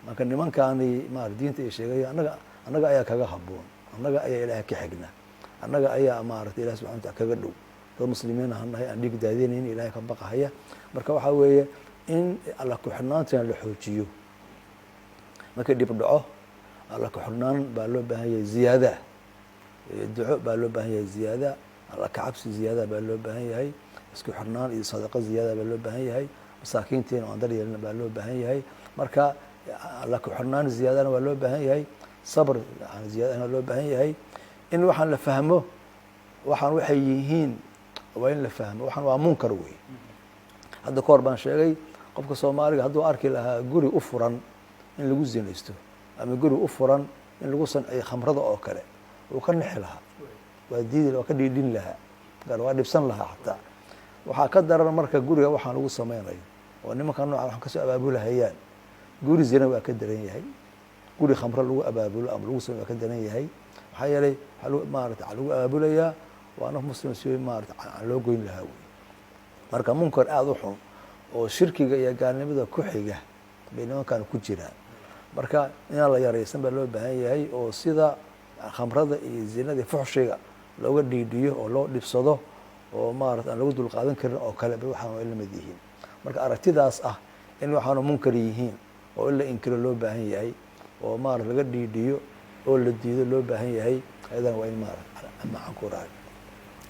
Marka nimankaani maar diinta ay sheegaya, annaga ayaa kaga habboon, annaga ayaa Ilaahay ka xigna, annaga ayaa maarata Ilahi subxana wataala kaga dhow. Dad muslimiin ahaan nahay, aan dhiig daadinayn, Ilahay ka baqahaya. Marka waxaa weeye in Alla ku-xidhnaantana la xoojiyo. Markii dhib dhaco, Alla ku-xidhnaan baa loo baahan yahay, ziyaada duco baa loo baahan yahay, ziyaada Alla kacabsi ziyaada baa loo baahan yahay, isku xidhnaan iyo sadaqo ziyaada baa loo baahan yahay, masaakiintiina aan daryeelna baa loo baahan yahay. Marka Alla ku-xidhnaan ziyaadana waa loo baahan yahay, sabr ziyaadana waa loo baahan yahay. In waxaan la fahmo, waxaan waxay yihiin waa in la fahmo. Waxaan waa munkar wey. Hadda ka hor baan sheegay, qofka Soomaaliga hadduu arki lahaa guri u furan in lagu zinaysto ama guri u furan in lagu sanciyo khamrada oo kale, wuu ka nixi lahaa, waa diidi, waa ka dhiidhin lahaa, waa dhibsan lahaa xataa. Waxaa ka daran marka guriga waxaan lagu sameynayo oo nimanka noocan waxaan kasoo abaabulahayaan. Guri zina waa ka daran yahay, guri khamro lagu abaabulo ama lagu sameyo waa ka daran yahay. Maxaa yeelay maarata lagu abaabulayaa waa naf muslim si maarata aan loo goyn lahaa wey. Marka munkar aada u xun oo shirkiga iyo gaalnimada ku xiga bay nimankan ku jiraan. Marka inaan la yaraysan baa loo baahan yahay, oo sida khamrada iyo zinada iyo fuxshiga looga dhiidhiyo oo loo dhibsado oo maarata aan lagu dulqaadan karin oo kale bay waxaan ay la mid yihiin. Marka aragtidaas ah in waxaanu munkar yihiin oo in la inkiro loo baahan yahay oo maarata laga dhiidhiyo oo la diido loo baahan yahay, ayadana waa in maarata maxaan ku rahay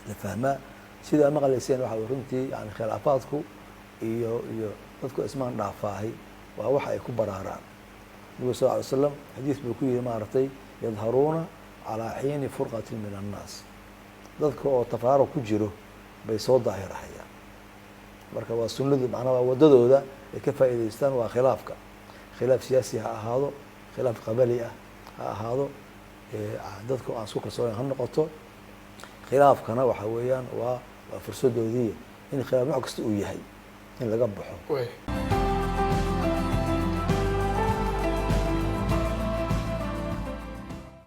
la fahmaa. Sidaa maqlayseen, waxa runtii yani khilaafaadku iyo dadku ismaan dhaafaahay waa waxa ay ku baraaraan. Nabigu sal ly slam xadiis buu ku yihi maaragtay: "Yadharuuna calaa xiini furqatin min annaas." Dadka oo tafaaruq ku jiro bay soo daahirahayaan. Marka waa sunnadu, macnaa waa waddadooda ay ka faa'iidaystaan waa khilaafka. Khilaaf siyaasi ha ahaado, khilaaf qabali ah ha ahaado, dadka aan isku kalsoonayn ha noqoto. Khilaafkana waxa weeyaan waa fursadoodii in khilaaf nooc kasta uu yahay in laga baxo.